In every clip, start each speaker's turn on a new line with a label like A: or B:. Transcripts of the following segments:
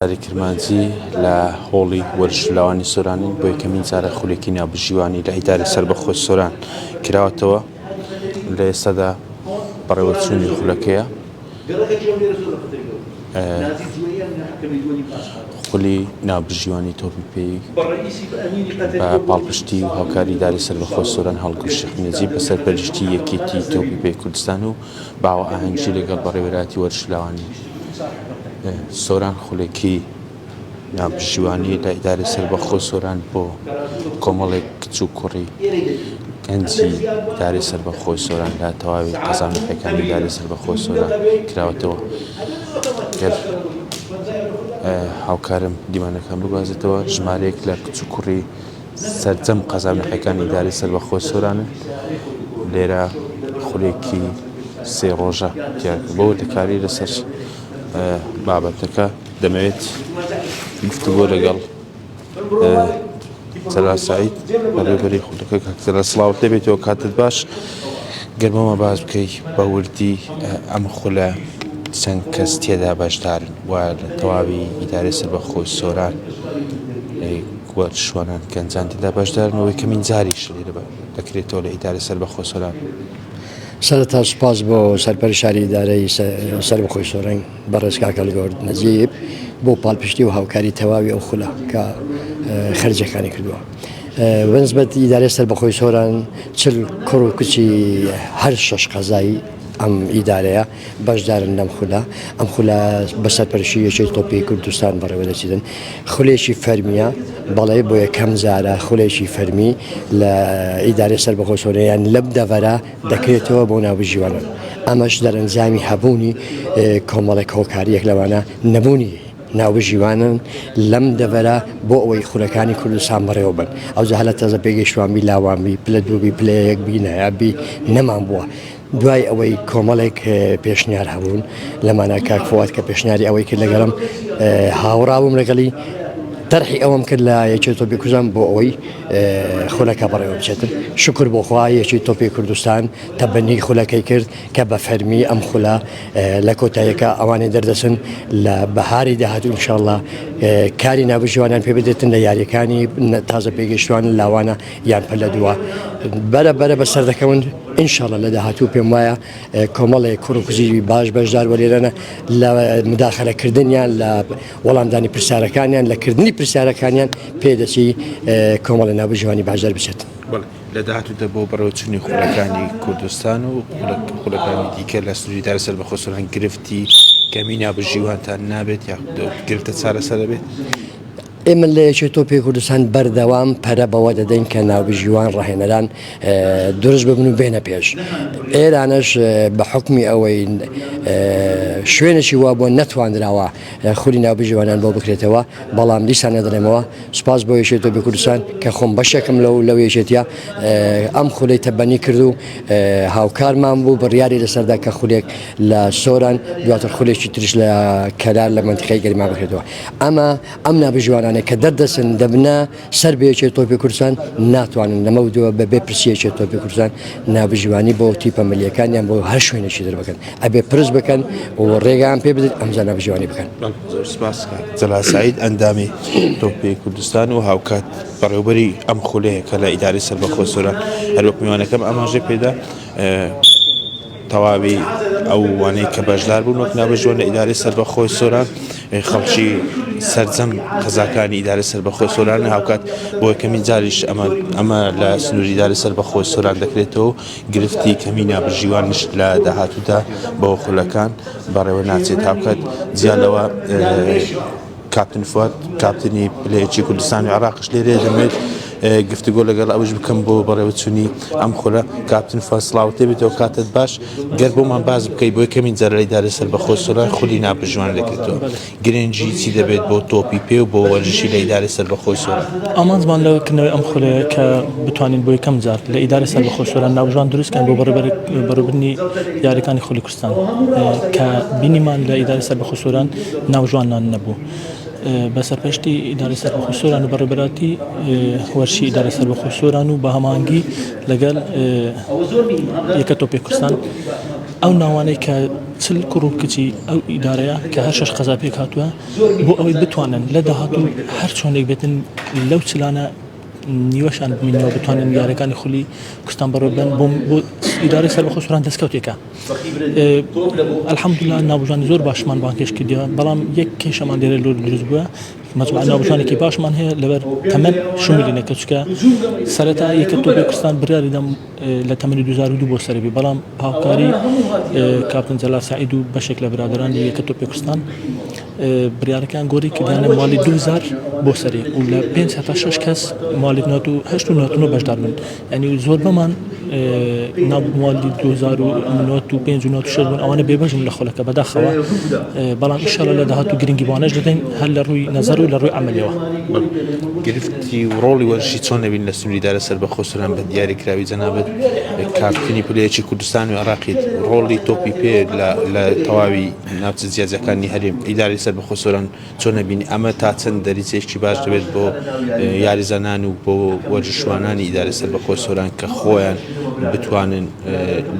A: شاری کرمانجی لە هۆڵی وەرزش لاوانی سۆرانین بۆ یەکەمین جارە خولێکی ناوبژیوانی لە ئیدارەی سەربەخۆی سۆران کراوەتەوە لە ئێستادا بەڕێوەچوونی خولەکەیە خولی ناوبژیوانی تۆپی پێی بە پاڵپشتی و هاوکاری ئیدارەی سەربەخۆی سۆران هەڵگورد شێخ نەجیب بە سەرپەرشتی یەکێتی تۆپی پێی کوردستان و باوە ئاهەنگی لەگەڵ بەڕێوەبەرایەتی وەرزش لاوانی سۆران خولێکی ناوبژیوانی لە ئیدارەی سەربەخۆ سۆران بۆ کۆمەڵێک کچ و کوڕی گەنجی ئیدارەی سەربەخۆی سۆران لە تەواوی قەزا و ناحیەکانی ئیدارەی سەربەخۆی سۆران کراوەتەوە. گەر هاوکارم دیمانەکان بگوازێتەوە ژمارەیەک لە کچ و کوڕی سەرجەم قەزا و ناحیەکانی ئیدارەی سەربەخۆی سۆرانن لێرە خولێکی سێ ڕۆژە دیار بۆ وردەکاری لەسەر بابەتەکە دەمەوێت گفتوگۆ لەگەڵ جەلال سعید بەڕێوەبەری خولەکە کاک جەلال سڵاوت لێبێتەوە کاتت باش گەر بۆمان باس بکەی بە وردی ئەم خولە چەند کەس تێدا بەشدارن و لە تەواوی ئیدارەی سەربەخۆی سۆران وەرزشوانان گەنجان تێدا بەشدارن و یەکەمین جاریش لێرە دەکرێتەوە لە ئیدارەی سەربەخۆی سۆران.
B: سەرەتا سوپاس بۆ سەرپەرشاری ئیدارەی سەربەخۆی سۆران بەڕێز کاک هەڵگۆرد نەجیب بۆ پاڵپشتی و هاوکاری تەواوی ئەو خولە کە خەرجەکانی کردووە. بەنسبەت ئیدارەی سەربەخۆی سۆران چل کوڕ و کچی هەر شەش قەزای ئەم ئیدارەیە بەشدارن لەم خولە، ئەم خولە بە سەرپەرشتی یەکێتی تۆپی کوردستان بەڕێوەدەچێتن، خولێکی فەرمییە، بەڵێ بۆ یەکەم جارە خولێکی فەرمی لە ئیدارەی سەربەخۆ سۆرەیان لەم دەڤەرە دەکرێتەوە بۆ ناوبژیوانان، ئەمەش دەرەنجامی هەبوونی کۆمەڵێک هۆکاریەک لەوانە نەبوونی ناوبژیوانن لەم دەڤەرە بۆ ئەوەی خولەکانی کوردستان بەڕێوە بن ئەوجا هەر لە تازە پێگەیشتوان بی لاوان بی پلە دوو بی پلە یەک بی نایاب بی نەمان بووە. دوای ئەوەی کۆمەڵێک پێشنیار هەبوون لەمانە کاک فواد کە پێشنیاری ئەوەی کرد لەگەڵم هاوڕا بووم لەگەڵی تەرحی ئەوەم کرد لە یەکێتی تۆپی کوردستان بۆ ئەوەی خولەکە بەڕێوە بچێتن شکر بۆ خوا یەکێتی تۆپی کوردستان تەبەنی خولەکەی کرد کە بە فەرمی ئەم خولە لە کۆتاییەکە ئەوانەی دەردەچن لە بەهاری داهاتوو ئینشاءاللە کاری ناوبژیوانیان پێ بدرێتن لە یاریەکانی تازە پێگەیشتوان لاوانە یان پلە دووە بەرە بەرە بەسەر دەکەون ئینشاءاللە لە داهاتوو پێم وایە کۆمەڵێک کوڕ و کچی باش بەشدار وە لێرەنە لە مداخلەکردنیان لە وەڵامدانی پرسیارەکانیان لە کردنی پرسیارەکانیان پێدەچی کۆمەڵی ناوبژیوانی باش دەربچێت.
A: لە داهاتوودا بۆ بەڕێوەچوونی خولەکانی کوردستان و خولەکانی دیکە لە سنووری ئیدارەی سەربەخۆی سۆران گرفتی کەمی ناوبژیوانتان نابێت یاخود گرفتە چارەسەر دەبێت؟
B: ئێمە لە یەکێتی تۆپی کوردستان بەردەوام پەرە بەوە دەدەین کە ناوبژیوان ڕاهێنەران دروست ببن و بێنە پێش. ئێرانەش بە حوکمی ئەوەی شوێنێکی وا بووە نەتواندراوە خولی ناوبژیوانان بۆ بکرێتەوە، بەڵام دیسان دەڵێمەوە سوپاس بۆ یەکێتی تۆپی کوردستان کە خۆم بەشێکم لەو لەو یەکێتیە ئەم خولەی تەبەنی کرد و هاوکارمان بوو بڕیاری لەسەردا کە خولێک لە سۆران دواتر خولێکی تریش لە کەلار لە مەنتیقەی گەرمیان بکرێتەوە ئەمە ئەم نابژیوانانەی کە دەردەچن دەبنە سەر بە یەکێتی تۆپی کوردستان ناتوانن لەمە دووە بە بێ پرسی یەکێتی تۆپی کوردستان نابژیوانی بۆ تیپە ملیەکان یان بۆ هەر شوێنێکی تر بکەن ئەبێ پرس بکەن و ڕێگەیان پێ بدرێت ئەمجا نابژیوانی بکەن.
A: زۆر سپاس کاک جەلال سەعید ئەندامی تۆپی کوردستان و هاوکات بەڕێوبەری ئەم خولەیە کە لە ئیدارەی سەربەخۆی سۆران هەروەک میوانەکەم ئاماژەی پێدا تەواوی ئەو وانەی کە بەشدار بوون وەک ناوبژیوان لە ئیدارەی سەربەخۆی سۆران خەڵکی سەرجەم قەزاکانی ئیدارەی سەربەخۆی سۆران هاوکات بۆ یەکەمین جاریش ئەمە ئەمە لە سنووری ئیدارەی سەربەخۆی سۆران دەکرێتەوە و گرفتی کەمی نابژیوانش لە داهاتوودا بۆ خولەکان بەڕێوە ناچێت هاوکات جیا لەوە کاپتن فواد کاپتنی پلەیەکی کوردستان و عێراقش لێرەیە دەمەوێت گفتوگۆ لەگەڵ ئەوش بکەم بۆ بەڕێوەچوونی ئەم خولە کاپتن فواد سڵاوت لێبێتەوە کاتت باش گەر بۆمان باس بکەی بۆ یەکەمین جار لە ئیدارەی سەربەخۆی سۆران خولی ناوبژیوان دەکرێتەوە گرنگی چی دەبێت بۆ تۆپی پێ و بۆ وەرزشی لە ئیدارەی سەربەخۆی سۆران؟
C: ئامانجمان لە کردنەوەی ئەم خولەیە کە بتوانین بۆ یەکەم جار لە ئیدارەی سەربەخۆی سۆران ناوبژیوان دروست کەین بۆ بەڕێوەبردنی یاریەکانی خولی کوردستان کە بینیمان لە ئیدارەی سەربەخۆی سۆران ناوبژیوانمان نەبوو بە سەرپەرشتی ئیدارەی سەربەخۆی سۆران و بەڕێوەبەرایەتی وەرزشی ئیدارەی سەربەخۆی سۆران و بە هەماهەنگی لەگەڵ یەکە تۆپی کوردستان ئەو ناوانەی کە. چل کوڕ و کچی ئەو ئیدارەیە کە هەر شەش قەزا پێک هاتووە بۆ ئەوەی بتوانن لە داهاتوو هەر چۆنێک بێتن لەو چلانە نیوەشان بمینەوە بتوانن یارەکانی خولی کوردستان بەڕێوە بەن بۆ ئیدارەی سەربەخۆ سۆران دەستکەوتێکە الحمدلله ناوبژانی زۆر باشمان بانگهێشت کردیوە بەڵام یەک کێشەمان لێرە لۆ دروست بووە مەجموعە ناوبژانێکی باشمان هەیە لەبەر تەمەن شمولی نەکرد چونکە سەرەتا یەکە تۆپی کوردستان بڕیاری دەم لە تەمەنی 2002 بۆ سەربی بەڵام هاوکاری کاپتن جەلال سعید و بەشێک لە برادەرانی یەکە تۆپی کوردستان بڕیارەکەیان گۆری کردیانە موالی 2000 بۆ سەرێ و لە 5 هەتا 6 کەس موالی 98 و 99 بەشدار بن یعنی زۆربەمان ناو موالی 2095 و 96 بوون ئەوانە بێبەشن لە خولەکە بەداخەوە بەڵام ئیشەڵە لە داهاتوو گرنگی بۆانەش دەدەین هەر لە ڕووی نەزەر و لە ڕووی عەمەلیەوە.
A: گرفتی و ڕۆڵی وەرزشی چۆن دەبین لە سنووری ئیدارە سەربەخۆ سۆران بە دیاریکراوی جەنابت کاپتنی پلە یەکی کوردستان و عێراقیت ڕۆڵی تۆپی پێ لە تەواوی ناوچە جیاجیاکانی هەرێم ئیدارەی سەربەخۆ سۆران چۆن ئەبینی ئەمە تا چەند دەریچەیەکی باش دەبێت بۆ یاریزانان و بۆ وەرزشوانانی ئیدارەی سەربەخۆی سۆران کە خۆیان بتوانن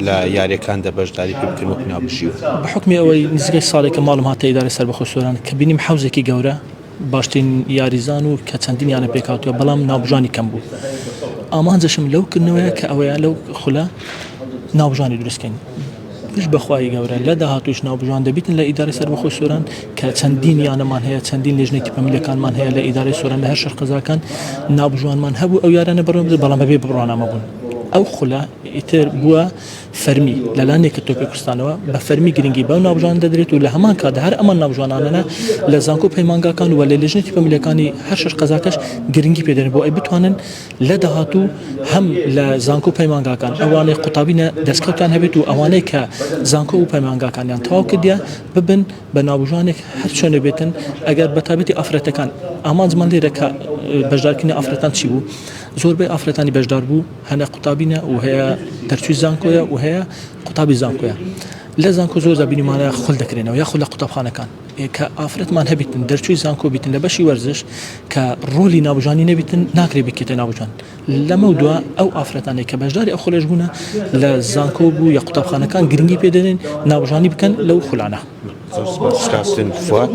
A: لە یاریەکاندا بەشداری پێ بکەن وەک ناوبژیوان؟
C: بە حوکمی ئەوەی نزیکەی ساڵێکە ماڵم هاتە ئیدارەی سەربەخۆی سۆران کە بینیم حەوزێکی گەورە باشترین یاریزان و کە چەندین یانە پێکهاتووە بەڵام ناوبژانی کەم بوو ئامانجشم لەو کردنەوەیە کە ئەوەیە لەو خولە ناوبژانی دروستکەین پشت بە خوای گەورە لە داهاتووش ناوبژیوان دەبیتن لە ئیدارەی سەربەخۆی سۆران کە چەندین یانەمان هەیە چەندین لێژنەی تیپە میلەکانمان هەیە لە ئیدارەی سۆران لە هەر شەش قەزاکان ناوبژیوانمان هەبوو ئەو یارانە بەڕێوە بردن بەڵام بەبێ بڕوانامە بوون ئەو خولە ئیتر بووە فەرمی لەلایەن یەکێتی تۆپی کوردستانەوە بە فەرمی گرنگی بەو ناوبژیوان دەدرێت و لە هەمان کاتدا هەر ئەمان ناوبژیوانانە لە زانکۆ پەیمانگاکان و لە لێژنەی تیپە میلەکانی هەر شەش قەزاکەش گرنگی پێدەن بۆ ئەی بتوانن لە داهاتوو هەم لە زانکۆ و پەیمانگاکان ئەوانەی قوتابینە دەستکەوتیان هەبێت و ئەوانەی کە زانکۆ و پەیمانگاکانیان تەواو کردیە ببن بە ناوبژانێک هەر چۆنێ بێتن ئەگەر بە تایبەتی ئافرەتەکان ئامانجمان لێرە کە بەشدارکردنی ئافرەتان چی بوو زۆربەی ئافرەتانی بەشدار بوو هەنە قوتابینە و هەیە دەرچووی زانکۆیە و هەیە قوتابی زانکۆیە لە زانکۆ زۆر جار بینیمانە خول دەکرێنەوە یاخود لە قوتابخانەکان کە ئافرەتمان هەبیتن دەرچووی زانکۆ بیتن لە بەشی وەرزش کە ڕۆلی ناوبژانی نەبیتن ناکرێ بکرێتە ناوبژان لەمەو دوا ئەو ئافرەتانەی کە بەشداری ئەو خولەش بوونە لە زانکۆ بوو یا قوتابخانەکان گرنگی پێدەدەین ناوبژانی بکەن لەو خولانە.
A: زۆر سپاس کاپتن فواد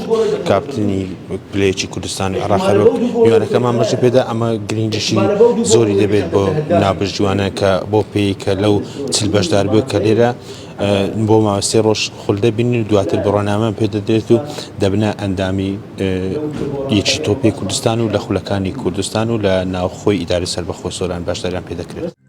A: کاپتنی پلەیەکی کوردستان و عێراق هەروەک میوانەکەمان بەشی پێدا ئەمە گرنگیشی زۆری دەبێت بۆ ناوبژیوانە کە بۆ پێی کە لەو چل بەشدار بێت کە لێرە بۆ ماوەی سێ ڕۆژ خول دەبینن و دواتر بڕوانامەیان پێ دەدرێت و دەبنە ئەندامی یەکی تۆپی کوردستان و لە خولەکانی کوردستان و لە ناوخۆی ئیدارەی سەربەخۆ سۆران بەشداریان پێ دەکرێت.